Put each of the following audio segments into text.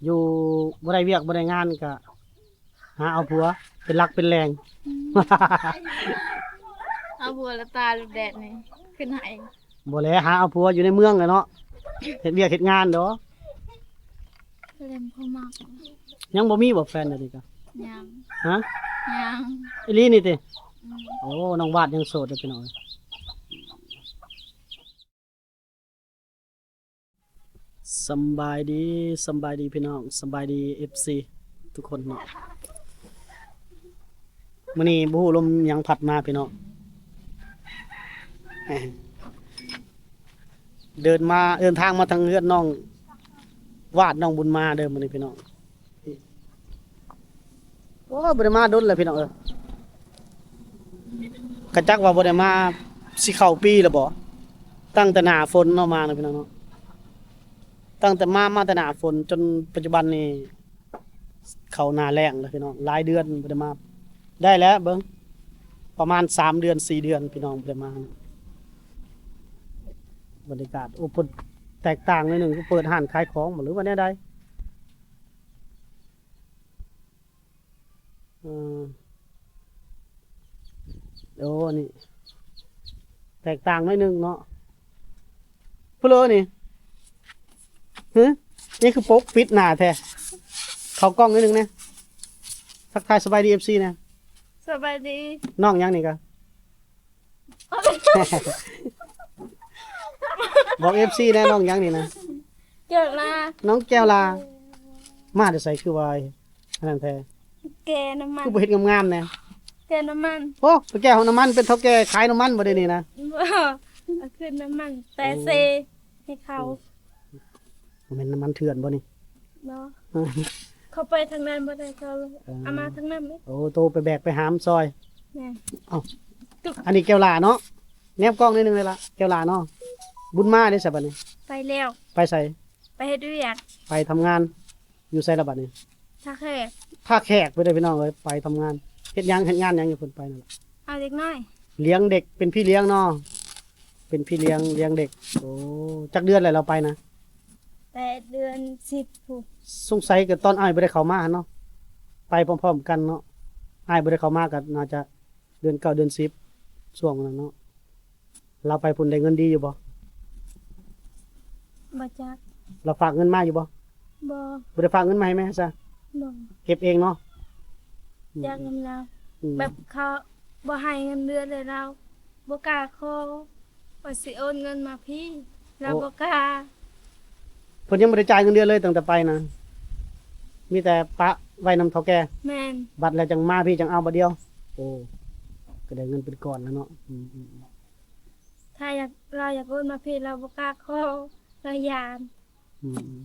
ຢູ່ ບໍ່ໄດ້ວຽກບໍ່ໄດ້ງານກະຫາເອົາຜົວເປັນຫຼັກເປັນແຫຼ່ງ. ອືມ ເອົາຜົວລະຕາຍ ແດດນີ້ຂຶ້ນໃຫ້. ບໍ່ແຫຼະ ຫາເອົາຜົວຢູ່ໃນເມືອງແຫຼະເນາະ ເຮັດວຽກເຮັດງານດອກ. ເພິ່ນບໍ່ມັກ. ຍັງບໍ່ມີບໍ່ແຟນດຽວນີ້ກະ? ຍັງ. ຮະ? ຍັງ. ອີ່ຫຼີນີ້ຕິ? ອືມ. ໂອ້ ນ້ອງວາດຍັງໂສດເດີພີ່ນ້ອງເອີຍ. ສຳບາຍດີ ສຳບາຍດີພີ່ນ້ອງ ສຳບາຍດີເອັຟຊີທຸກຄົນເນາະ. ມື້ນີ້ບໍ່ຮູ້ລົມຫຍັງພັດມາພີ່ນ້ອງ ເດີນມາ ເດີນທາງມາທາງເຮືອນນ້ອງວາດ ນ້ອງບຸນມາເດີມື້ນີ້ພີ່ນ້ອງ. ໂອ້ ບໍ່ໄດ້ມາດົນແລ້ວພີ່ນ້ອງເອີຍ ກະຈັກວ່າບໍ່ໄດ້ມາ ຊິເຂົ້າປີແລ້ວບໍ່ ຕັ້ງແຕ່ໜ້າຝົນເນາະ ມານະພີ່ນ້ອງເນາະ. ຕັ້ງແຕ່ມາ ມາແຕ່ໜ້າຝົນຈົນປັດຈຸບັນນີ້ເຂົ້າໜ້າແລ້ງແລ້ວພີ່ນ້ອງ ຫຼາຍເດືອນບໍ່ໄດ້ມາ. ໄດ້ແລ້ວເບິ່ງ ປະມານສາມເດືອນ ສີ່ເດືອນພີ່ນ້ອງບໍ່ໄດ້ມາ. ບັນຍາກາດ ໂອ້ ເພິ່ນແຕກຕ່າງໜ້ອຍໜຶ່ງ ເປີດຮ້ານຂາຍຂອງບໍ່ ຫຼືວ່າແນວໃດ? ເອີ ໂອ້ ນີ້ແຕກຕ່າງໜ້ອຍໜຶ່ງເນາະ. ຜູ້ເລີນີ້ ຫື ນີ້ຄືປົກປິດໜ້າແທ້. ເຂົ້າກ້ອງໜ້ອຍໜຶ່ງແດ່ ທັກທາຍສະບາຍດີເອັຟຊີແດ່. ສະບາຍດີ. ນ້ອງຫຍັງນີ້ກະ? ບອກເອັຟຊີແດ່ ນ້ອງຫຍັງນີ້ນະ? ແກ້ວລາ. ນ້ອງແກ້ວລາ ມາແຕ່ໃສຄືວ່າອັນນັ້ນແທ້? ແກ່ນ້ຳມັນ. ຄືບໍ່ເຮັດງາມໆແດ່? ແກ່ນ້ຳມັນ. ໂອ້ ໄປແກ່ຫ້ອງນ້ຳມັນ ເປັນເຖົ້າແກ່ຂາຍນ້ຳມັນບໍ່ດຽວນີ້ນະ? ບໍ່ ເອົາຂຶ້ນນ້ຳມັນແປເຊໃຫ້ເຂົາ. ບໍ່ແມ່ນນ້ຳມັນເຖື່ອນບໍ່ນີ້? ບໍ່ ເຂົາໄປທາງນັ້ນບໍ່ໄດ້ ເຂົາເອົາມາທາງນັ້ນເລີຍ. ໂອ້ ໂຕໄປແບກໄປຫາມຊ່ອຍ. ແມ່ນ. ເອົ້າ ອັນນີ້ແກ້ວຫຼ້າເນາະ ແນບກ້ອງໜ້ອຍໜຶ່ງເລີຍລະ ແກ້ວຫຼ້າເນາະ. ບຸນມາເດ້ຊະບັດນີ້? ໄປແລ້ວ. ໄປໃສ? ໄປເຮັດວຽກ ໄປທຳງານ. ຢູ່ໃສລະບັດນີ້? ທ່າແຂກ. ທ່າແຂກໄປເດີພີ່ນ້ອງເອີຍ ໄປທຳງານ. ເຮັດຫຍັງ ເຮັດງານຫຍັງຢູ່ເພິ່ນໄປນັ້ນລະ? ເອົາເດັກນ້ອຍ. ລ້ຽງເດັກ ເປັນພີ່ລ້ຽງເນາະ. ເປັນພີ່ລ້ຽງ ລ້ຽງເດັກ. ໂອ້ ຈັກເດືອນແລ້ວລາວໄປນະ? ແປດເດືອນ ສິບພຸ້ນ. ສົງໄສກະຕອນອ້າຍບໍ່ໄດ້ເຂົ້າມາຫັ້ນເນາະ ໄປພ້ອມໆກັນເນາະ. ອ້າຍບໍ່ໄດ້ເຂົ້າມາກະໜ້າຈະເດືອນເກົ້າ ເດືອນສິບ ຊ່ວງນັ້ນເນາະ. ລາວໄປພຸ້ນໄດ້ເງິນດີຢູ່ບໍ່? ບໍ່ຈັກ. ລາວຝາກເງິນມາຢູ່ບໍ່? ບໍ່. ບໍ່ໄດ້ຝາກເງິນມາໃຫ້ແມ່ຊະ? ບໍ່. ເກັບເອງເນາະ. ອືມ ຢາກນຳລາວ. ອືມ ແບບເຂົາບໍ່ໃຫ້ເງິນເດືອນເລີຍ ລາວບໍ່ກ້າຂໍ ວ່າຊິໂອນເງິນມາພີ້ ລາວບໍ່ກ້າ. ເພິ່ນຍັງບໍ່ໄດ້ຈ່າຍເງິນເດືອນເລີຍຕັ້ງແຕ່ໄປນະ? ມີແຕ່ປະໄວ້ນຳເຖົ້າແກ່? ແມ່ນ. ບັດແລ້ວຈັ່ງມາພີ້ ຈັ່ງເອົາບັດດຽວ. ໂອ້ ກະໄດ້ເງິນເປັນກ້ອນແລ້ວເນາະ. ອືມ ອືມ ອືມ. ຖ້າຢາກ ລາວຢາກໂອນມາພີ້ ລາວບໍ່ກ້າຂໍ ລາວຢ້ານ. ອືມ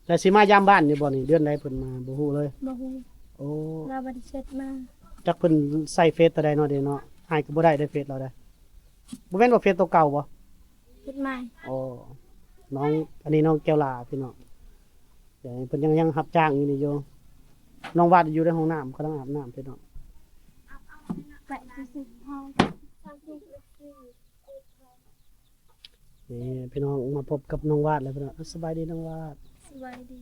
ແລ້ວຊິມາຢາມບ້ານຢູ່ບໍ່ນີ້? ເດືອນໃດເພິ່ນມາ ບໍ່ຮູ້ເລີຍ? ບໍ່ຮູ້. ໂອ້ ລາວບໍ່ໄດ້ເຊັດມາ. ຈັກເພິ່ນໃຊ້ເຟສໂຕໃດເນາະ ເດເນາະ. ອ້າຍກະບໍ່ໄດ້ເດ້ ເຟສລາວເດ້. ບໍ່ແມ່ນວ່າເຟສໂຕເກົ່າບໍ່? ເຟສໃໝ່. ອໍ ນ້ອງ ອັນນີ້ນ້ອງແກ້ວຫຼ້າພີ່ນ້ອງ. ດຽວນີ້ເພິ່ນຍັງ ຍັງຮັບຈ້າງຢູ່ນີ້ຢູ່. ນ້ອງວາດຢູ່ໃນຫ້ອງນ້ຳ ກຳລັງອາບນ້ຳພີ່ນ້ອງ. ນີ້ພີ່ນ້ອງ ມາພົບກັບນ້ອງວາດແລ້ວພີ່ນ້ອງ. ສະບາຍດີນ້ອງວາດ. ສະບາຍດີ.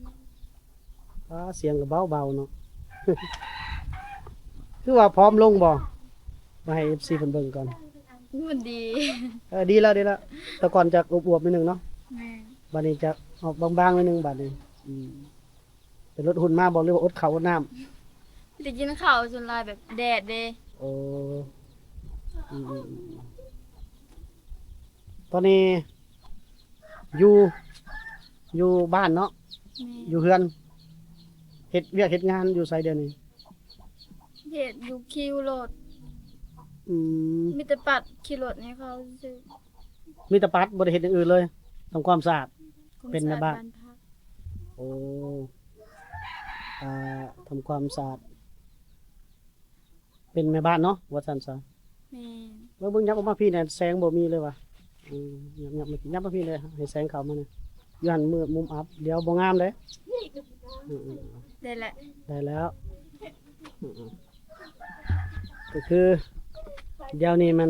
ອ້າ ສຽງກະເບົາໆເນາະ. ຄືວ່າຜອມລົງບໍ່? ມາໃຫ້ເອັຟຊີເພິ່ນເບິ່ງກ່ອນ. ມັນດີ. ເອີ ດີແລ້ວ ດີແລ້ວ. ແຕ່ກ່ອນຈະອວບໆໜ້ອຍໜຶ່ງເນາະ. ແມ່ນ. ບາດນີ້ຈະອອກບາງໆໜ້ອຍໜຶ່ງບາດນີ້. ອືມ. ໄປລົດຫຸ່ນມາບໍ່ ຫຼືວ່າອົດເຂົ້າອົດນ້ຳ? ໄດ້ກິນເຂົ້າສ່ວນຫຼາຍແບບແດດເດ້. ໂອ້ ອືມ ອືມ ອືມ. ຕອນນີ້ຢູ່ ຢູ່ບ້ານເນາະ? ແມ່ນ. ຢູ່ເຮືອນ ເຮັດວຽກເຮັດງານຢູ່ໃສດຽວນີ້? ເຮັດຢູ່ຄິວລົດ. ອືມ ມີແຕ່ປັດຂີ້ລົດໃຫ້ເຂົາຊື່. ມີແຕ່ປັດ ບໍ່ໄດ້ເຮັດຢ່າງອື່ນເລີຍ? ທຳຄວາມສະອາດ. ເປັນແມ່ບ້ານ. ໂອ້ ອ່າ ທຳຄວາມສະອາດ ເປັນແມ່ບ້ານເນາະ ວ່າຊັ້ນຊະ. ແມ່ນ. ເບິ່ງ ເບິ່ງ ຫຍັບອອກມາພີ້ແດ່ ແສງບໍ່ມີເລີຍວ່າ. ອືມ ຫຍັບ ຫຍັບ ຫຍັບມາພີ້ແດ່ ໃຫ້ແສງເຂົ້າມາແດ່. ຢູ່ຫັ້ນມືດມຸມອັບ ດຽວບໍ່ງາມເດ້. ອືມ ອືມ ໄດ້ແລ້ວ ໄດ້ແລ້ວ. ອືມ ອືມ. ກະຄືດຽວນີ້ມັນ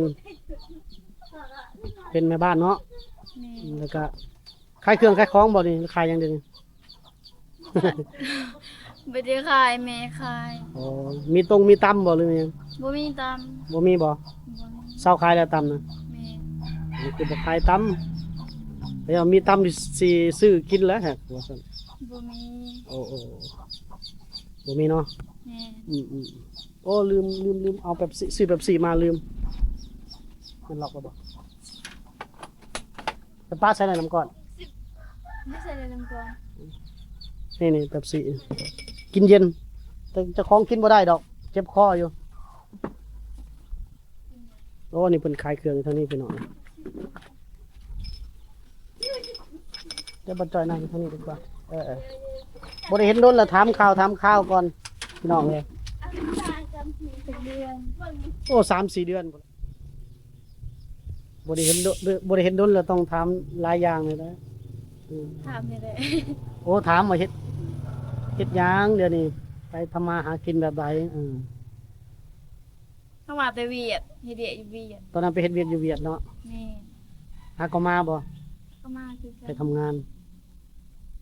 ເປັນແມ່ບ້ານເນາະ. ແມ່ນ. ແລ້ວກະຂາຍເຄື່ອງຂາຍຂອງບໍ່ນີ້ ຂາຍຫຍັງດຽວນີ້? ບໍ່ໄດ້ຂາຍ ແມ່ຂາຍ. ອໍ ມີຕົງມີຕຳບໍ່ ຫຼືມີຫຍັງ? ບໍ່ມີຕຳ. ບໍ່ມີບໍ່? ບໍ່ມີ. ເຊົາຂາຍແລ້ວຕຳນະ? ແມ່ນ. ອໍ ຄືບໍ່ຂາຍຕຳ ແລ້ວມີຕຳຊິຊື້ກິນແລ້ວ ວ່າຊັ້ນ. ບໍ່ມີ. ໂອ້ ໂອ້ ບໍ່ມີເນາະ? ແມ່ນ. ອືມໆ ໂອ້ ລືມ ລືມ ລືມ ເອົາເປັບຊີ ຊື້ເປັບຊີມາ ລືມ. ມັນລັອກແລ້ວບໍ່? ໄປປະໃສ່ໃນນ້ຳກ້ອນ ຢູ່ໃສ່ໃນນ້ຳກ້ອນ. ນີ້ ນີ້ ເປັບຊີ ກິນເຢັນ ແຕ່ເຈົ້າຂອງກິນບໍ່ໄດ້ດອກ ເຈັບຄໍຢູ່. ໂອ້ ນີ້ເພິ່ນຂາຍເຄື່ອງຢູ່ທາງນີ້ພີ່ນ້ອງ. ດຽວບໍ່ຈ່ອຍນັ່ງຢູ່ທາງນີ້ດີກວ່າ. ເອີໆ ບໍ່ໄດ້ເຫັນດົນລະ ຖາມຂ່າວ ຖາມຂ່າວກ່ອນພີ່ນ້ອງເອີຍ. ໂອ້ ສາມສີ່ເດືອນ ບໍ່ໄດ້ເຫັນດົນ ບໍ່ໄດ້ເຫັນດົນລະ ຕ້ອງຖາມຫຼາຍຢ່າງເລີຍນະ. ອືມ ຖາມນີ້ແຫຼະ. ໂອ້ ຖາມວ່າເຮັດ ເຮັດຫຍັງດຽວນີ້ ໄປທຳມາຫາກິນແບບໃດ? ເອີ ເຮົາມາແຕ່ຫວຽດ ເຮັດວຽກຢູ່ຫວຽດ. ຕອນນັ້ນໄປເຮັດວຽກຢູ່ຫວຽດເນາະ? ແມ່ນ. ຫາກໍມາບໍ່? ກໍມາຄືກັນ. ໄປທຳງານ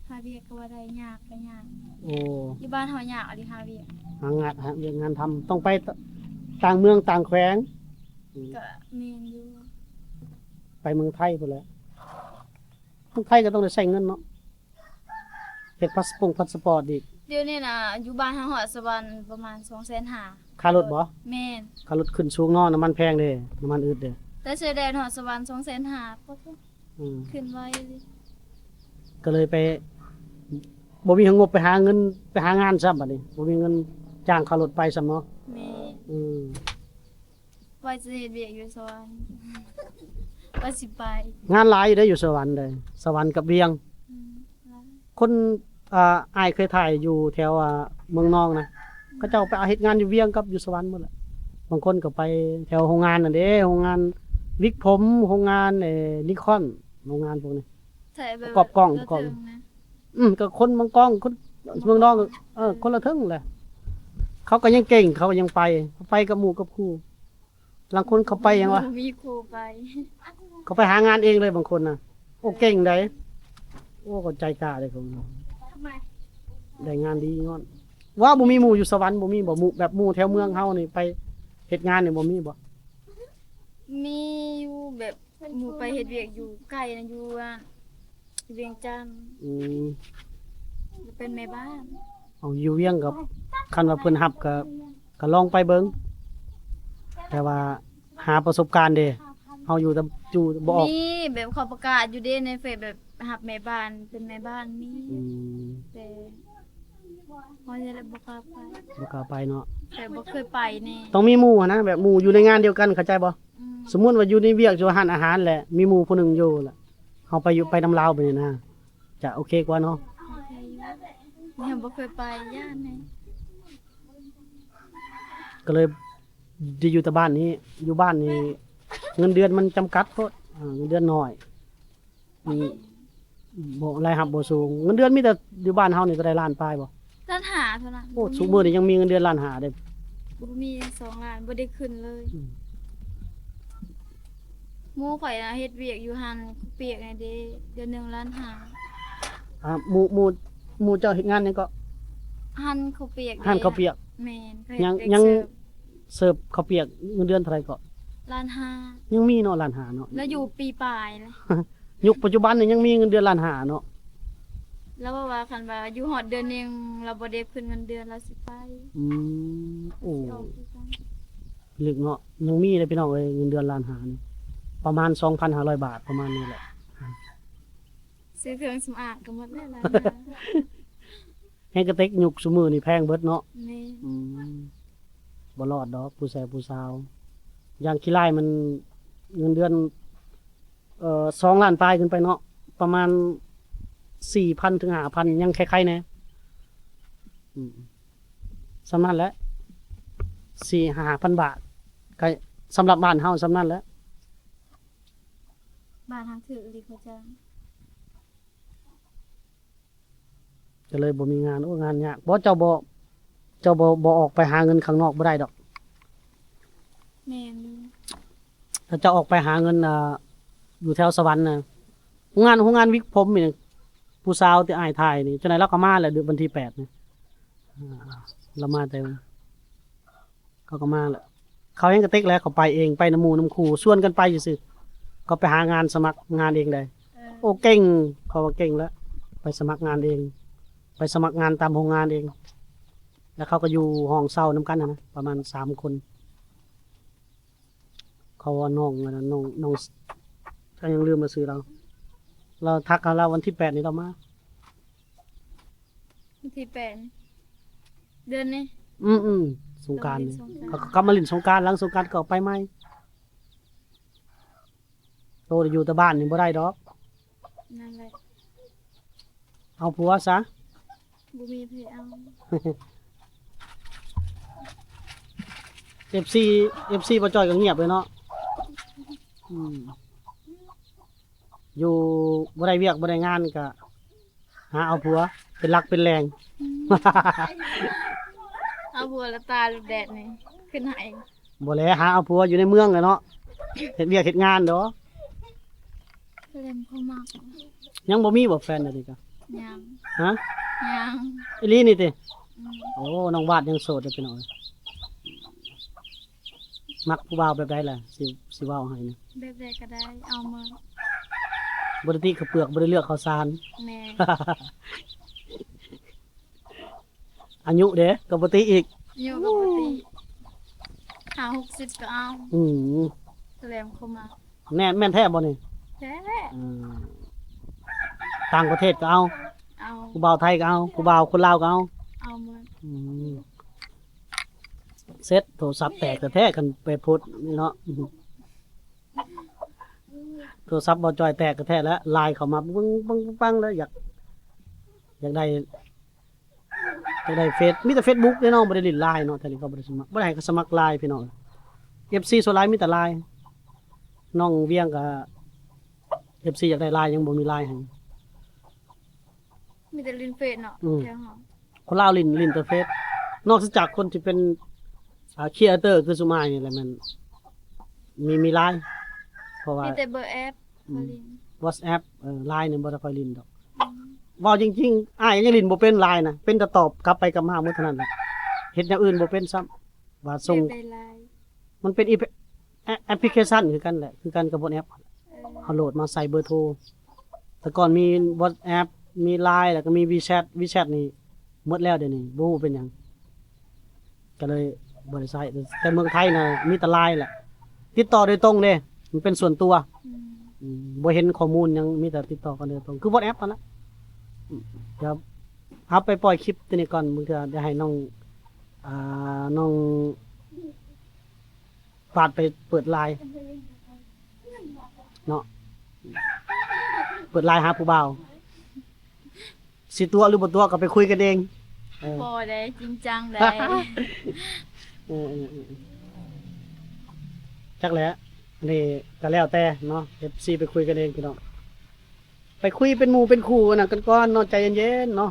ຫາວຽກກໍບໍ່ໄດ້ ຍາກກໍຍາກ. ໂອ້ ຢູ່ບ້ານເຮົາຍາກອີ່ຫຼີຫາວຽກ ຫາງານ ຫາວຽກງານທຳ ຕ້ອງໄປ ຕ- ຕ່າງເມືອງຕ່າງແຂວງ. ອືມ ກໍແມ່ນຢູ່ ໄປເມືອງໄທພຸ້ນແຫຼະ. ເມືອງໄທກໍຕ້ອງໄດ້ໃຊ້ເງິນເນາະ ເຮັດພາສປົງພາສປອດອີກ. ດຽວນີ້ນະ ຢູ່ບ້ານເຮົາຮອດສະຫວັນປະມານສອງແສນຫ້າ ຄ່າລົດບໍ່? ແມ່ນ. ຄ່າລົດຂຶ້ນສູງເນາະ ນ້ຳມັນແພງເດ້ ນ້ຳມັນອຶດເດ້. ແຕ່ຊາຍແດນຮອດສະຫວັນສອງແສນຫ້າ ປະ ອືມ ຂຶ້ນໄວເລີຍ. ກໍເລີຍໄປ ບໍ່ມີງົບໄປຫາເງິນ ໄປຫາງານຊ້ຳ ບາດນີ້ບໍ່ມີເງິນຈ້າງຄ່າລົດໄປຊ້ຳເນາະ. ແມ່ນ. ອືມ ວ່າຊິເຮັດວຽກຢູ່ສະຫວັນ ວ່າຊິໄປ. ງານຫຼາຍຢູ່ເດ້ຢູ່ສະຫວັນເດ້ ສະຫວັນກັບວຽງ. ອືມ ຫຼາຍ. ຄົນ ອ່າ ອ້າຍເຄີຍຖ່າຍຢູ່ແຖວ ອ່າ ເມືອງນອງນະ ເຂົາເຈົ້າໄປເຮັດງານຢູ່ວຽງກັບຢູ່ສະຫວັນໝົດແຫຼະ. ບາງຄົນກໍໄປແຖວໂຮງງານນັ້ນເດ້ ໂຮງງານວິກຜົມ ໂຮງງານ ເອີ ນິຄອນ ໂຮງງານພວກນີ້ ປະກອບກ້ອງ ປະກອບ. ອືມ ກໍຄົນເມືອງກອງ ຄົນເມືອງນອງ ເອີ ຄົນລະເທິງແຫຼະ. ເຂົາກໍຍັງເກັ່ງ ເຂົາກໍຍັງໄປ ໄປກັບໝູ່ກັບຄູ່. ລາງຄົນເຂົາໄປຫຍັງວະ ມີຄູ່ໄປ ເຂົາໄປຫາງານເອງເລີຍບາງຄົນນະ. ໂອ້ ເກັ່ງໃດ໋. ໂອ້ ກໍໃຈກ້າເດ້ ໄດ້ງານດີຍ້ອນ ວ່າບໍ່ມີໝູ່ຢູ່ສະຫວັນ ບໍ່ມີບໍ່ ໝູ່ແບບໝູ່ແຖວເມືອງເຮົານີ້ ໄປເຮັດງານນີ້ບໍ່ມີບໍ່? ມີຢູ່ ແບບໝູ່ໄປເຮັດວຽກຢູ່ໄກນະ ຢູ່ ຢູ່ວຽງຈັນ. ອືມ ເປັນແມ່ບ້ານ. ເອົາ ຢູ່ວຽງກໍ ຄັນວ່າເພິ່ນຮັບກໍ ກໍລອງໄປເບິ່ງ ແຕ່ວ່າຫາປະສົບການເດ້ ເຮົາຢູ່ແຕ່ ຢູ່ບໍ່ອອກ. ມີ ແບບເຂົາປະກາດຢູ່ເດ້ໃນເຟສ ແບບຮັບແມ່ບ້ານ ເປັນແມ່ບ້ານມີ. ອືມ ແຕ່ເຮົານີ້ແຫຼະບໍ່ກ້າໄປ ບໍ່ກ້າໄປເນາະ ແຕ່ບໍ່ເຄີຍໄປແນ່. ຕ້ອງມີໝູ່ຫັ້ນນະ ແບບໝູ່ຢູ່ໃນງານດຽວກັນ ເຂົ້າໃຈບໍ່? ອືມ ສົມມຸດວ່າຢູ່ໃນວຽກຢູ່ຮ້ານອາຫານແຫຼະ ມີໝູ່ຜູ້ໜຶ່ງຢູ່ລະ ເຮົາໄປຢູ່ ໄປນຳລາວໄປນີ້ນະ ຈະໂອເຄກວ່າເນາະ. ໂອເຄຢູ່ ຍັງບໍ່ເຄີຍໄປ ຢ້ານແຮງ. ກໍເລີຍໄດ້ຢູ່ແຕ່ບ້ານນີ້ ຢູ່ບ້ານນີ້ເງິນເດືອນມັນຈຳກັດໂພດ ເງິນເດືອນໜ້ອຍ. ອືມ ບໍ່ ລາຍຮັບບໍ່ສູງ ເງິນເດືອນມີແຕ່ຢູ່ບ້ານເຮົານີ້ກໍໄດ້ລ້ານປາຍບໍ່? ລ້ານຫ້າເທົ່ານັ້ນ. ໂອ້ ບໍ່ມີ. ຊຸມື້ນີ້ຍັງມີເງິນເດືອນລ້ານຫ້າເດ້. ບໍ່ມີສອງລ້ານ ບໍ່ໄດ້ຂຶ້ນເລີຍ. ອືມ ໝູ່ຂ້ອຍນະເຮັດວຽກຢູ່ຮ້ານເຂົ້າປຽກນີ້ເດ້ ເດືອນໜຶ່ງລ້ານຫ້າ. ອ່າ ໝູ່ ໝູ່ ໝູ່ເຈົ້າເຮັດງານຫຍັງເກາະ? ຮ້ານເຂົ້າປຽກເດ້. ຮ້ານເຂົ້າປຽກ. ແມ່ນ. ຍັງ ຍັງເສີບເຂົ້າປຽກ ເງິນເດືອນເທົ່າໃດເກາະ? ລ້ານຫ້າ. ຍັງມີເນາະ ລ້ານຫ້າເນາະ. ແລ້ວຢູ່ປີປາຍແລ້ວ. ຍຸກປັດຈຸບັນນີ້ຍັງມີເງິນເດືອນລ້ານຫ້າເນາະ. ລາວເວົ້າວ່າ ຄັນວ່າຢູ່ຮອດເດືອນໜຶ່ງລາວບໍ່ໄດ້ຂຶ້ນເງິນເດືອນ ລາວຊິໄປ. ອືມ ໂອ້ ຊິອອກຄືກັນ. ລຶກເນາະ ຍັງມີເດ້ພີ່ນ້ອງເອີຍ ເງິນເດືອນລ້ານຫ້ານີ້ ປະມານສອງພັນຫ້າຮ້ອຍບາດ ປະມານນີ້ແຫຼະ. ຊື້ເຄື່ອງສຳອາງກໍໝົດແລ້ວ ລ້ານຫ້າ. ແຮງກະຕິກຍຸກຊຸມື້ນີ້ແພງເບິດເນາະ. ແມ່ນ. ອືມ ບໍ່ລອດດອກ ຜູ້ແຊຜູ້ສາວ ຢ່າງຂີ້ລ້າຍມັນເງິນເດືອນ ເອີ ສອງລ້ານປາຍຂຶ້ນໄປເນາະ ປະມານສີ່ພັນເຖິງຫ້າພັນ ຍັງໄຄໆແດ່. ອືມ ສ່ຳນັ້ນແຫຼະ ສີ່ຫ້າພັນບາດ ກໍສຳລັບບ້ານເຮົາສ່ຳນັ້ນແຫຼະ. ບ້ານເຮົາຖືກອີ່ຫຼີເຂົາຈ້າງ. ກໍເລີຍບໍ່ມີງານ. ໂອ້ ງານຍາກ. ບໍ່ ເຈົ້າບໍ່ ເຈົ້າບໍ່ ບໍ່ອອກໄປຫາເງິນຂ້າງນອກບໍ່ໄດ້ດອກ. ແມ່ນ. ຖ້າເຈົ້າອອກໄປຫາເງິນ ອ່າ ຢູ່ແຖວສະຫວັນນະ ໂຮງງານ ໂຮງງານວິກຜົມນີ້ ເ ຜູ້ສາວທີ່ອ້າຍຖ່າຍນີ້ ຈັ່ງໃດລາວກໍມາແຫຼະ ເດືອນວັນທີແປດນີ້ ອ່າ ລາວມາແຕ່ ເຂົາກໍມາແຫຼະ ເຂົາແຮ່ງກະຕິກແຫຼະ ເຂົາໄປເອງ ໄປນຳໝູ່ນຳຄູ່ ຊວນກັນໄປຊື່ໆ ເຂົາໄປຫາງານສະໝັກງານເອງໄດ໋. ເອີ ໂອ້ ເກັ່ງ ເຂົາວ່າເກັ່ງແລ້ວ ໄປສະໝັກງານເອງ ໄປສະໝັກງານຕາມໂຮງງານເອງ ແລ້ວເຂົາກໍຢູ່ຫ້ອງເຊົ່ານຳກັນຫັ້ນນະ ປະມານສາມຄົນ. ເຂົາວ່ານ້ອງອັນນັ້ນ ນ້ອງ ນ້ອງ ຂ້ອຍຍັງລືມລະຊື່ລາວ ລາວທັກຫາລາວວັນທີແປດນີ້ລາວມາ ວັນທີແປດ ເດືອນນີ້ ອືມໆ ສົງການນີ້ ເຂົາກໍກັບມາຫຼິ້ນສົງການ ຫຼັງສົງການກໍອອກໄປໃໝ່. ໂຕຢູ່ແຕ່ບ້ານນີ້ບໍ່ໄດ້ດອກ ນັ້ນແຫຼະ ເອົາຜົວຊະ ບໍ່ມີໃຜເອົາ. ເອັຟຊີ ເອັຟຊີບໍ່ຈ່ອຍກໍງຽບເລີຍເນາະ ອືມ ຢູ່ບໍ່ໄດ້ວຽກບໍ່ໄດ້ງານກໍຫາເອົາຜົວເປັນຫຼັກເປັນແຫຼ່ງ ອືມ ເອົາຜົວລະຕາຍແດດນີ້ຂຶ້ນໃຫ້ ບໍ່ແຫຼະ ຫາເອົາຜົວຢູ່ໃນເມືອງແຫຼະເນາະ ເຮັດວຽກເຮັດງານດອກ ແສດງຄວາມມັກ ຍັງບໍ່ມີບໍ່ແຟນດຽວນີ້ກະ ຍັງ ຮະ ຍັງ ອີ່ຫຼີນີ້ຕິ ອືມ ໂອ້ ນ້ອງວາດຍັງໂສດເດີພີ່ນ້ອງ ມັກຜູ້ບ່າວແບບໃດລະ ຊິ ຊິເວົ້າໃຫ້ນະ ແບບໃດກໍໄດ້ ເອົາໝົດ ບໍ່ໄດ້ຕິເຂົ້າເປືອກ ບໍ່ໄດ້ເລືອກເຂົ້າສານ ແມ່ນ. ອາຍຸເດ ກໍບໍ່ຕິອີກ ອາຍຸກໍບໍ່ຕິ ຫ້າຫົກສິບກໍເອົາ ອືມ ແຫຼມເຂົ້າມາ ແມ່ນ ແມ່ນແທ້ບໍ່ນີ້ ແທ້ ອືມ ຕ່າງປະເທດກໍເອົາ ເອົາ ຜູ້ບ່າວໄທກໍເອົາ ຜູ້ບ່າວຄົນລາວກໍເອົາ ເອົາໝົດ ອືມ ເສັດ ໂທລະສັບແຕກແທ້ໆ ຄັນໄປໂພສນີ້ເນາະ ໂທລະສັບບໍ່ຈ່ອຍແຕກແທ້ໆ ແລ້ວ ລາຍເຂົ້າມາປຶ້ງໆໆໆ ແລ້ວ ຢາກ ຢາກໄດ້ ຢາກໄດ້ເຟສ ມີແຕ່ເຟສບຸກເດ້ນ້ອງ ບໍ່ໄດ້ຫຼິ້ນລາຍເນາະ ແຖວນີ້ເຂົາບໍ່ໄດ້ສະໝັກ ບໍ່ໄດ້ໃຫ້ເຂົາສະໝັກລາຍພີ່ນ້ອງ ເອັຟຊີສ່ວນຫຼາຍມີແຕ່ລາຍ ນ້ອງວຽງກໍ ເອັຟຊີຢາກໄດ້ລາຍ ຍັງບໍ່ມີລາຍໃຫ້ ມີແຕ່ຫຼິ້ນເຟສເນາະ ອືມ ແຖວເຮົາ ຄົນລາວຫຼິ້ນ ຫຼິ້ນແຕ່ເຟສ ນອກຈາກຄົນທີ່ເປັນ ອ່າ ຄຣີເອເຕີ ຄືຊຸມອ້າຍນີ້ແຫຼະແມ່ນ ມີ ມີລາຍ ເພາະວ່າມີແຕ່ເບີແອັບ ອືມ ເຂົາຫຼິ້ນ ວັອດແອັບ ເອີ ລາຍນີ້ບໍ່ໄດ້ຄ່ອຍຫຼິ້ນດອກ ອືມ ເວົ້າຈິງໆ ອ້າຍກໍຍັງຫຼິ້ນບໍ່ເປັນລາຍນະ ເປັນແຕ່ຕອບກັບໄປກັບມາໝົດເທົ່ານັ້ນແຫຼະ ເຮັດຢ່າງອື່ນບໍ່ເປັນຊ້ຳ ວ່າສົ່ງ ມັນເປັນແອັບ ແອັບພລິເຄຊັນຄືກັນແຫຼະ ຄືກັນກັບວັອດແອັບ ເອີ ເຮົາໂຫຼດມາໃສ່ເບີໂທ ແຕ່ກ່ອນມີວັອດແອັບ ມີລາຍ ແລ້ວກໍມີວີແຊັດ ວີແຊັດນີ້ໝົດແລ້ວ ດຽວນີ້ບໍ່ຮູ້ເປັນຫຍັງ ກໍເລີຍບໍ່ໄດ້ໃຊ້ ແຕ່ເມືອງໄທນະມີແຕ່ລາຍແຫຼະ ຕິດຕໍ່ໂດຍຕົງເດ້ ມັນເປັນສ່ວນຕົວ ອືມ ອືມ ບໍ່ເຫັນຂໍ້ມູນຫຍັງ ມີແຕ່ຕິດຕໍ່ກັນໂດຍຕົງ ຄືວັອດແອັບຫັ້ນນະ ອືມ ດຽວເຮົາໄປປ່ອຍຄລິບຕົວນີ້ກ່ອນ ບາງເທື່ອໄດ້ໃຫ້ນ້ອງ ອ່າ ນ້ອງ ຟາດໄປເປີດລາຍເນາະ ເປີດລາຍຫາຜູ້ບ່າວ ຊິຕົວະຫຼືບໍ່ຕົວະກໍໄປຄຸຍກັນເອງ ເອີ ບໍ່ໄດ້ຈິງຈັງໃດ ເອີ ເອີ ເອີ ຈັກແຫຼະ ອັນນີ້ກໍແລ້ວແຕ່ເນາະ ເອັຟຊີໄປຄຸຍກັນເອງພີ່ນ້ອງ. ໄປຄຸຍເປັນໝູ່ເປັນຄູ່ອັນນັ້ນກັນກ່ອນເນາະ ໃຈເຢັນໆເນາະ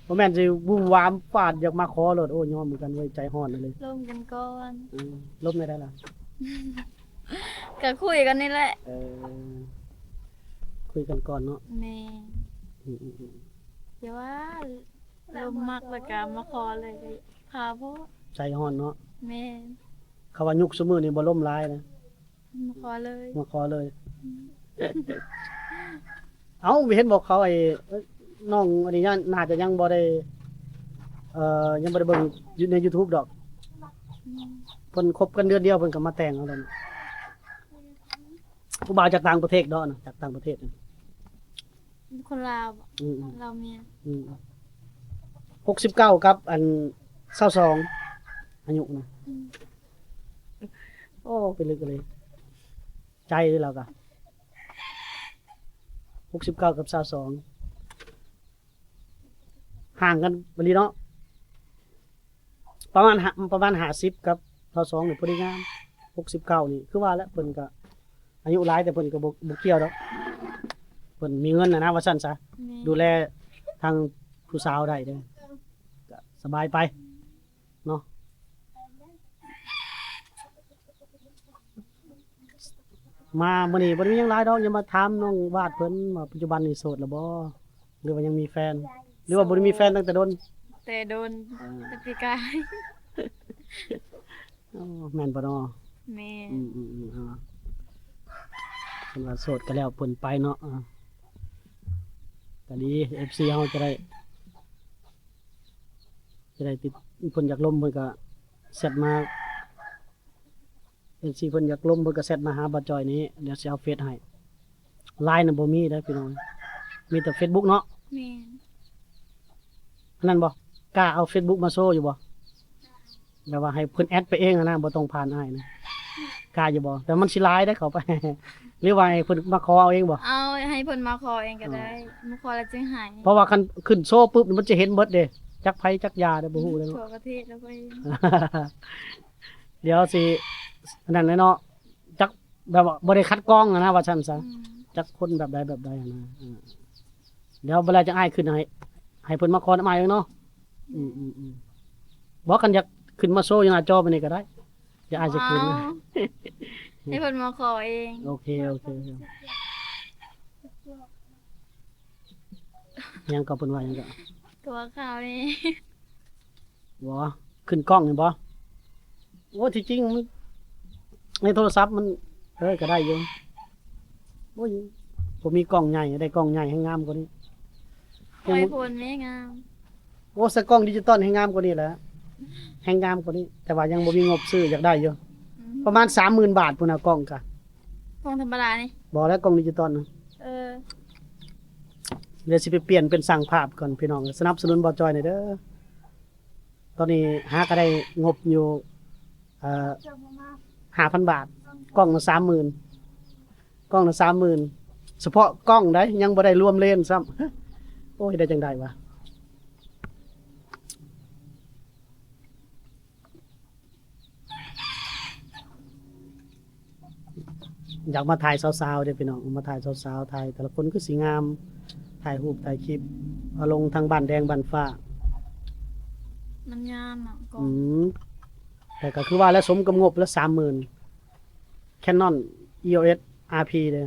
ບໍ່ແມ່ນຊິວູມວາມຟາດຢາກມາຂໍໂລດ ໂອ້ ຍອມຄືກັນເວີຍ ໃຈຮ້ອນເລີຍ ລົມກັນກ່ອນ ເອີ ລົມແນວໃດລະ ກະຄຸຍກັນນີ້ແຫຼະ ເອີ ຄຸຍກັນກ່ອນເນາະ ແມ່ນ ອືມໆໆ ຢ່າວ່າລົມມັກແລ້ວກະມາຂໍເລີຍ ພາໂພດ ໃຈຮ້ອນເນາະ ແມ່ນ ເຂົາວ່າຍຸກຊຸມື້ນີ້ບໍ່ລົມຫຼາຍນະ ມາຂໍເລີຍ ມາຂໍເລີຍ ອືມ ເອົ້າ ເຫັນບອກເຂົາໄອ້ ເອີ ນ້ອງອັນນີ້ ໜ້າຈະຍັງບໍ່ໄດ້ ເອີ ຍັງບໍ່ໄດ້ເບິ່ງຢູ່ໃນຢູທູບດອກ ອືມ ເພິ່ນຄົບກັນເດືອນດຽວເພິ່ນກໍມາແຕ່ງເອົາແລ້ວ ຜູ້ບ່າວຈາກຕ່າງປະເທດເນາະ ຈາກຕ່າງປະເທດ ຄົນລາວ ອືມໆ ລາວເມຍ ອືມ ຫົກສິບເກົ້າກັບອັນຊາວສອງ ອາຍຸນະ ອືມ ໂອ້ ໄປເລິກເລີຍ ໃຈລາວກະ ຫົກສິບເກົ້າກັບຊາວສອງ ຫ່າງກັນອີ່ຫຼີເນາະ ປະມານ ປະມານຫ້າສິບກັບຊາວສອງນີ້ພໍດີງາມ ຫົກສິບເກົ້ານີ້ ຄືວ່າແຫຼະ ເພິ່ນກະອາຍຸຫຼາຍ ແຕ່ເພິ່ນກະບໍ່ ບໍ່ກ່ຽວດອກ ເພິ່ນມີເງິນຫັ້ນນະ ວ່າຊັ້ນຊະ ແມ່ນ ດູແລທາງຜູ້ສາວໄດ້ເດ້ ກະສະບາຍໄປ ເນາະ ມາມື້ນີ້ບໍ່ໄດ້ມີຫຍັງຫຼາຍດອກ ຢາກມາຖາມນ້ອງວາດເພິ່ນວ່າປັດຈຸບັນນີ້ໂສດແລ້ວບໍ່? ຫຼືວ່າຍັງມີແຟນ ຫຼືວ່າບໍ່ໄດ້ມີແຟນຕັ້ງແຕ່ດົນ? ແຕ່ດົນ ອ່າ ແຕ່ປີກາຍ. ໂອ້ ແມ່ນບໍ່ນໍ? ແມ່ນ. ອືມໆໆ ເອົາ ເພິ່ນວ່າໂສດກໍແລ້ວເພິ່ນໄປເນາະ. ອ່າ ກໍດີ ເອັຟຊີເຮົາຈະໄດ້ ຈະໄດ້ຕິດ ເພິ່ນຢາກລົມເພິ່ນກໍແຊັດມາ ເອັຟຊີເພິ່ນຢາກລົມເພິ່ນກໍແຊັດມາຫາບ່າວຈ່ອຍນີ້ ດຽວຊິເອົາເຟສໃຫ້. ລາຍນະບໍ່ມີເດ້ພີ່ນ້ອງ ມີແຕ່ເຟສບຸກເນາະ. ແມ່ນ. ອັນນັ້ນບໍ່ ກ້າເອົາເຟສບຸກມາໂຊຢູ່ບໍ່? ແບບວ່າໃຫ້ເພິ່ນແອັດໄປເອງຫັ້ນນະ ບໍ່ຕ້ອງຜ່ານອ້າຍນະ ກ້າຢູ່ບໍ່? ແຕ່ມັນຊິລາຍໄດ໋ ເຂົ້າໄປ ຫຼືວ່າໃຫ້ເພິ່ນມາຂໍເອົາເອງບໍ່? ເອົາ ໃຫ້ເພິ່ນມາຂໍເອງກໍໄດ້. ເອີ ມາຂໍແລ້ວຈຶ່ງໃຫ້ ເພາະວ່າຄັນຂຶ້ນໂຊປຶບ ມັນຈະເຫັນເບິດເດ້ ຈັກໃຜຈັກຢາເດ້ ບໍ່ຮູ້ເດ້ເນາະ. ທົ່ວປະເທດແລ້ວກໍເຫັນ. ດຽວຊິ ອັນນັ້ນແຫຼະເນາະ ຈັກແບບວ່າບໍ່ໄດ້ຄັດກອງຫັ້ນນະ ວ່າຊັ້ນຊະ. ອືມ ຈັກຄົນແບບໃດແບບໃດຫັ້ນນະ. ເອີ ດຽວເວລາຈະອ້າຍຂຶ້ນໃຫ້ ໃຫ້ເພິ່ນມາຂໍນຳອ້າຍເນາະ. ອືມໆໆ ບໍ່ ຄັນຢາກຂຶ້ນມາໂຊຢູ່ໜ້າຈໍປານນີ້ກໍໄດ້ ດຽວອ້າຍຈະຂຶ້ນ. ອໍ ໃຫ້ເພິ່ນມາຂໍເອງ. ໂອເຄ ໂອເຄ ໂອເຄ. ຫຍັງກໍ ເພິ່ນວ່າຫຍັງກໍ? ຕົວຂາວນີ້ ບໍ່ ຂຶ້ນກ້ອງນີ້ບໍ່? ໂອ້ ທີ່ຈິງມັນ ໃນໂທລະສັບມັນ ເອີ ກໍໄດ້ຢູ່. ໂອ້ຍ ບໍ່ມີກ້ອງໃຫຍ່ ໄດ້ກ້ອງໃຫຍ່ແຮ່ງງາມກວ່ານີ້. ໄອໂຟນແມ່ງາມ. ໂອ້ ໃສ່ກ້ອງດິຈິຕອນແຮ່ງງາມກວ່ານີ້ແຫຼະ ແຮ່ງງາມກວ່ານີ້ ແຕ່ວ່າຍັງບໍ່ມີງົບຊື້ ຢາກໄດ້ຢູ່. ອືມ ປະມານສາມໝື່ນບາດພຸ້ນນະ ກ້ອງກະ. ກ້ອງທຳມະດານີ້? ບໍ່ແລ້ວ ກ້ອງດິຈິຕອນນະ. ເອີ ດຽວຊິໄປປ່ຽນເປັນຊ່າງພາບກ່ອນພີ່ນ້ອງ ສະໜັບສະໜູນບ່າວຈ່ອຍໜ່ອຍເດີ. ຕອນນີ້ຫາກໍໄດ້ງົບຢູ່ ເອີ ຫ້າພັນບາດ ກ້ອງລະສາມໝື່ນ ກ້ອງລະສາມໝື່ນ ສະເພາະກ້ອງໃດ໋ ຍັງບໍ່ໄດ້ລວມເລນຊ້ຳ. ໂອ້ຍ ໄດ້ຈັ່ງໃດວະ? ຢາກມາຖ່າຍສາວໆເດ້ພີ່ນ້ອງ ມາຖ່າຍສາວໆ ຖ່າຍແຕ່ລະຄົນຄືຊິງາມ ຖ່າຍຮູບຖ່າຍຄລິບ ເອົາລົງທາງບ້ານແດງບ້ານຟ້າ. ມັນງາມເນາະກ້ອງ. ອືມ ແຕ່ກໍຄືວ່າແຫຼະ ສົມກັບງົບລະສາມໝື່ນ Canon EOS RP ເດ້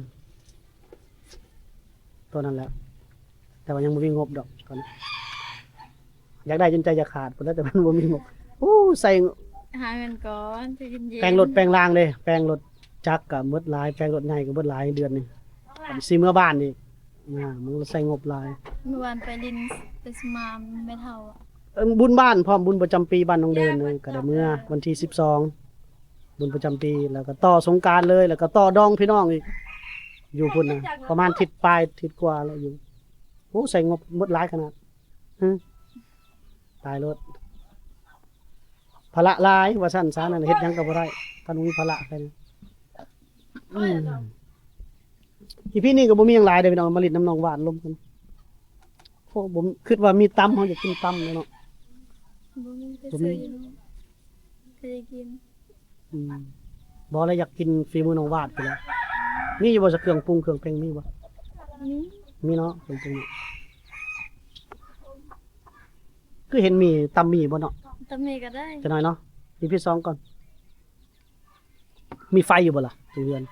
ໂຕນັ້ນແຫຼະ. ແຕ່ວ່າຍັງບໍ່ມີງົບດອກຕອນນີ້ ຢາກໄດ້ຈົນໃຈຈະຂາດພຸ້ນແຫຼະ ແຕ່ມັນບໍ່ມີງົບ. ໂອ້ ໃສ່ ຫາເງິນກ່ອນ ໃຈເຢັນໆ. ແປງລົດແປງລາງເດ້ ແປງລົດຈັກກໍໝົດຫຼາຍ ແປງລົດໃຫຍ່ກໍໝົດຫຼາຍ ເດືອນນີ້ ຊິເມືອບ້ານອີກ ອ່າ ມັນໃຊ້ງົບຫຼາຍ. ເມື່ອວານໄປຫຼິ້ນໄປສະໝາແມ່ເຖົ້າ ເອີ ບຸນບ້ານພ້ອມ ບຸນປະຈຳປີບ້ານໜອງເດີນ ກໍໄດ້ເມືອວັນທີສິບສອງ ບຸນປະຈຳປີ ແລ້ວກໍຕໍ່ສົງການເລີຍ ແລ້ວກໍຕໍ່ດອງພີ່ນ້ອງອີກ ຢູ່ພຸ້ນນະ ປະມານທິດປາຍທິດກວ່າແລ້ວຢູ່. ໂອ້ ໃຊ້ງົບໝົດຫຼາຍຂະໜາດ. ຫຶ ຕາຍໂລດ ພາລະຫຼາຍວ່າຊັ້ນຊະ ນັ້ນເຮັດຫຍັງກໍບໍ່ໄດ້ ຄັນມີພາລະໄປນະ. ອືມ ອີພີນີ້ກໍບໍ່ມີຫຍັງຫຼາຍເດ້ພີ່ນ້ອງ ມາຫຼິ້ນນຳນ້ອງຫວານລົມກັນ. ໂອ້ ບໍ່ ຄິດວ່າມີຕຳ ເຮົາຢາກກິນຕຳເດ້ເນາະ. ບໍ່ມີ ໄປຊື້ຢູ່ນີ້ ກໍຢາກກິນ. ອືມ ບໍ່ແລ້ວ ຢາກກິນຝີມືນ້ອງຫວານພຸ້ນແຫຼະ. ມີຢູ່ບໍ່ ເຄື່ອງປຸງເຄື່ອງແປງ ມີບໍ່? ມີ ມີເນາະ ເຄື່ອງປຸງ. ຄືເຫັນໝີ່ ຕຳໝີ່ບໍ່ເນາະ? ຕຳໝີ່ກໍໄດ້ ຈັກໜ້ອຍເນາະ ອີພີສອງກ່ອນ. ມີໄຟຢູ່ບໍ່ລະ ຢູ່ເຮືອນ?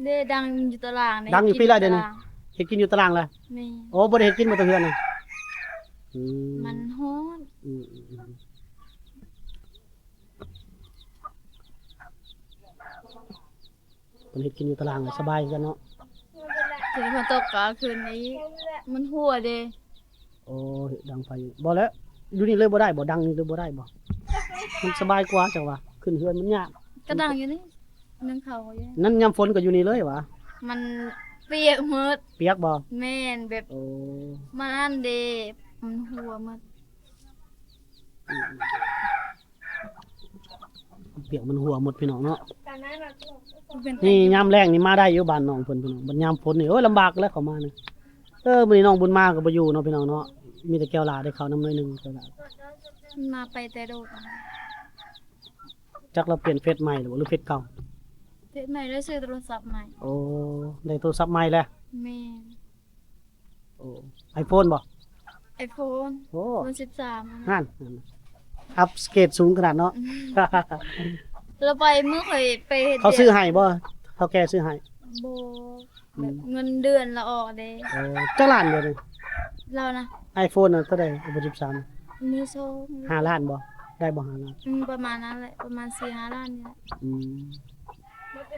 ເດ້ ດັງຢູ່ຕາລາງເດ້ ດັງຢູ່ພີ້ລະດຽວນີ້ ເຮັດກິນຢູ່ຕາລາງລະ. ແມ່ນ. ໂອ້ ບໍ່ໄດ້ເຮັດກິນບໍ່ຕາເຮືອນນະ? ອືມ ມັນຮ້ອນ. ອືມໆໆ ເພິ່ນເຮັດກິນຢູ່ຕາລາງລະ ສະບາຍຄືກັນເນາະ. ຝົນຕົກກະຄືນນີ້ ມັນຮົ່ວເດ້. ໂອ້ ດັງໄຟຢູ່ ບໍ່ແລ້ວ ຢູ່ນີ້ເລີຍບໍ່ໄດ້ບໍ່? ດັງນີ້ເລີຍບໍ່ໄດ້ບໍ່? ມັນສະບາຍກວ່າ ຈັກວ່າ ຂຶ້ນເຮືອນມັນຍາກ. ກະດັງຢູ່ນີ້ ໜຶ້ງເຂົ້າຢູ່. ນັ້ນຍາມຝົນກໍຢູ່ນີ້ເລີຍຫວາ? ມັນປຽກໝົດ. ປຽກບໍ່? ແມ່ນ ແບບ ໂອ້ ມັນອັນເດ້ ມັນຮົ່ວໝົດ. ອືມ ປຽກມັນຮົ່ວໝົດພີ່ນ້ອງເນາະ. ນີ້ຍາມແລ້ງນີ້ມາໄດ້ຢູ່ບ້ານນ້ອງເພິ່ນພີ່ນ້ອງ ບັດຍາມຝົນນີ້ ໂອ້ຍ ລຳບາກແລ້ວເຂົ້າມານີ້. ເອີ ມື້ນີ້ນ້ອງບຸນມາກໍບໍ່ຢູ່ເນາະພີ່ນ້ອງເນາະ ມີແຕ່ແກ້ວຫຼ້າໄດ້ເຂົ້ານຳໜ້ອຍໜຶ່ງ ແກ້ວຫຼ້າ ມາໄປແຕ່ໂດດ. ຈັກລາວປ່ຽນເຟສໃໝ່ຫຼືບໍ່ ຫຼືເຟສເກົ່າ? ເຟສໃໝ່ ໄດ້ຊື້ໂທລະສັບໃໝ່. ໂອ້ ໄດ້ໂທລະສັບໃໝ່ແລ້ວ. ແມ່ນ. ໂອ້ ໄອໂຟນບໍ່? ໄອໂຟນ. ໂອ້ ໂຟນສິບສາມຫັ້ນນະ. ນັ້ນ ອັບເກຣດສູງຂະໜາດເນາະ. ແລ້ວໄປມື້ຂ້ອຍໄປເຮັດ ເຂົາຊື້ໃຫ້ບໍ່? ເຖົ້າແກ່ຊື້ໃຫ້? ບໍ່. ອືມ ແບບເງິນເດືອນລະອອກເດ້. ໂອ້ ຈັກລ້ານດຽວນີ້? ລາວນະ ໄອໂຟນນະເທົ່າໃດ? ໄອໂຟນສິບສາມ ມືສອງ ຫ້າລ້ານບໍ່? ໄດ້ບໍ່ ຫ້າລ້ານ? ອືມ ປະມານນັ້ນແຫຼະ ປະມານສີ່ຫ້າລ້ານນີ້ແຫຼະ. ອືມ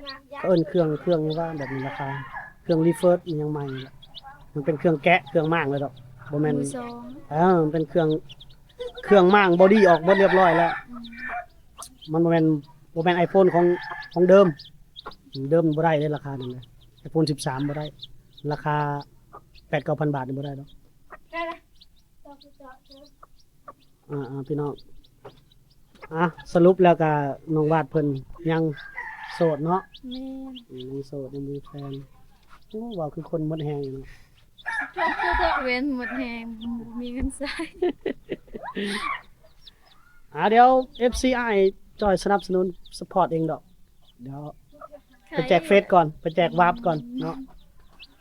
ເຂົາເອີ້ນເຄື່ອງ ເຄື່ອງຫຍັງວ່າແບບນີ້ລາຄາ ເຄື່ອງຣີເຟີດ ອີຫຍັງໃໝ່ ມັນເປັນເຄື່ອງແກະ ເຄື່ອງມ້າງແລ້ວດອກ ບໍ່ແມ່ນ ມືສອງ ເອີ ມັນເປັນເຄື່ອງ ເຄື່ອງມ້າງ ບໍດີ້ອອກເບິດລຽບຮ້ອຍແລ້ວ. ອືມ ມັນບໍ່ແມ່ນ ບໍ່ແມ່ນໄອໂຟນຂອງ ຂອງເດີມ ເດີມບໍ່ໄດ້ເດ້ ລາຄານັ້ນນະ ໄອໂຟນສິບສາມບໍ່ໄດ້ ລາຄາແປດເກົ້າພັນບາດນີ້ບໍ່ໄດ້ດອກ. ອ່າໆ ພີ່ນ້ອງ ອ່ະ ສະຫຼຸບແລ້ວກະນ້ອງວາດເພິ່ນຍັງໂສດເນາະ. ແມ່ນ ອືມ ຍັງໂສດ ຍັງບໍ່ມີແຟນ. ໂອ້ ເວົ້າຄືຄົນໝົດແຮງຢູ່ເນາະ. ແມ່ນ ໝົດແຮງ ບໍ່ມີເງິນໃຊ້. ອ່າ ດຽວເອັຟຊີອ້າຍຈອຍສະໜັບສະໜູນ ສະພອດເອງດອກ. ດຽວໄປແຈກເຟສກ່ອນ ໄປແຈກວາບກ່ອນເນາະ.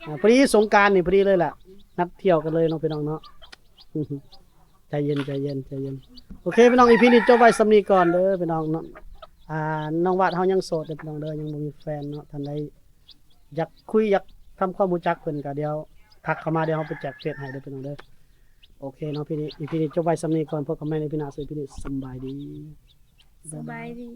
ອ່າ ພໍດີສົງການນີ້ພໍດີເລີຍແຫຼະ ນັດທ່ຽວກັນເລີຍເນາະ ພີ່ນ້ອງເນາະ. ໃຈເຢັນ ໃຈເຢັນ ໃຈເຢັນ. ໂອເຄ ພີ່ນ້ອງ ອີພີນີ້ຈົບໄວ້ສ່ຳນີ້ກ່ອນເດີພີ່ນ້ອງເນາະ. ອ່າ ນ້ອງວາດເຮົາຍັງໂສດເດີພີ່ນ້ອງເດີ ຍັງບໍ່ມີແຟນເນາະ. ທ່ານໃດຢາກຄຸຍ ຢາກທຳຄວາມຮູ້ຈັກເພິ່ນກະດຽວທັກເຂົ້າມາ ດຽວເຮົາໄປແຈກເຟສໃຫ້ເດີພີ່ນ້ອງເດີ. ໂອເຄເນາະ ອີພີນີ້ຈົບໄວ້ສ່ຳນີ້ກ່ອນ ພົບກັນໃໝ່ໃນອີພີໜ້າ. ສະບາຍດີ ສະບາຍດີ.